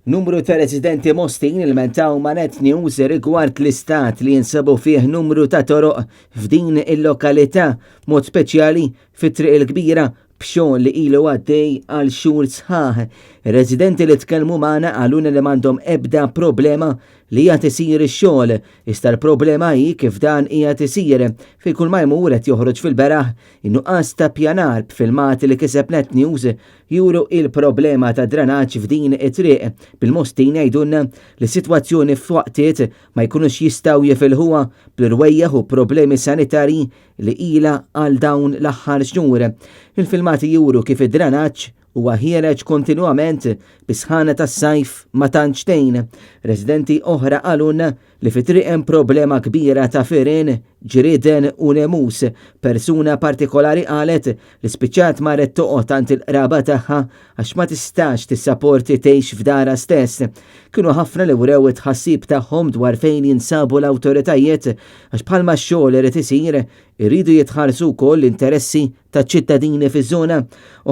Numru ta' residenti Mostin ilmentaw ma' Net News rigward l-istat li jinsabu fih numru ta' toroq f'din il-lokalità, mod speċjali fit-Triq il-Kbira b'xogħol li ilu għaddej għal xhur sħaħ. Ir-residenti li tkellmu magħna qalulna li m'għandhom ebda problema li qiegħed isir ix-xogħol, iżda l-problema hi kif dan qiegħed isir, fejn kull ma jmur qed joħroġ fil-beraħ in-nuqqas ta' pjanar b'filmati li kiseb Net News juru il-problema ta' dranaġġ f'din it-triq, bil-Mostin jgħidulna li s-sitwazzjoni f'waqtiet ma jkunux jistgħu jifilħuha bl-irwejjaħ u problemi sanitarji li ilha għal dawn l-aħħar xhur. Il-filmati juru kif id-dranaġġ huwa ħiereġ kontinwament bi sħana tas-sajf ma tantx tgħin. Residenti oħra qalulna li fit-triq hemm problema kbira ta' firien, ġrieden u nemus. Persuna partikolari qalet li spiċċat marret toqgħod għand il-qraba tagħha għax ma tistax tissaporti tgħix f'darha stess. Kienu ħafna li wrew it-tħassib tagħhom dwar fejn jinsabu l-awtoritajiet għax bħalma x-xogħol irid isir, iridu jitħarsu wkoll l-interessi taċ-ċittadini fiż-żona.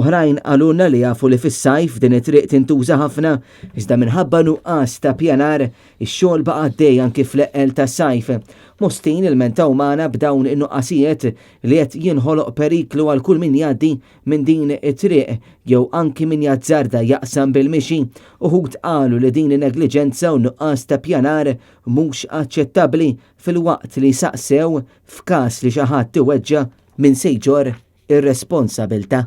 Oħrajn qalulna li jafu li fis-sajf din it-triq tintuża ħafna iżda minħabba nuqqas ta' pjanar Ix-xogħol baqa' għaddej anki fl-eqqel tas-sajf. Mostin ilmentaw magħna b'dawn in-nuqqasijiet li qed jinħoloq periklu għal kull min jgħaddi minn din it-triq jew anki min jazzarda jaqsam bil-mixi. Uħud qalu li din in-negliġenza u nuqqas ta' pjanar mhux aċċettabbli filwaqt li saqsew f'każ li xi ħadd iweġġa' min se jġorr ir-responsabilità.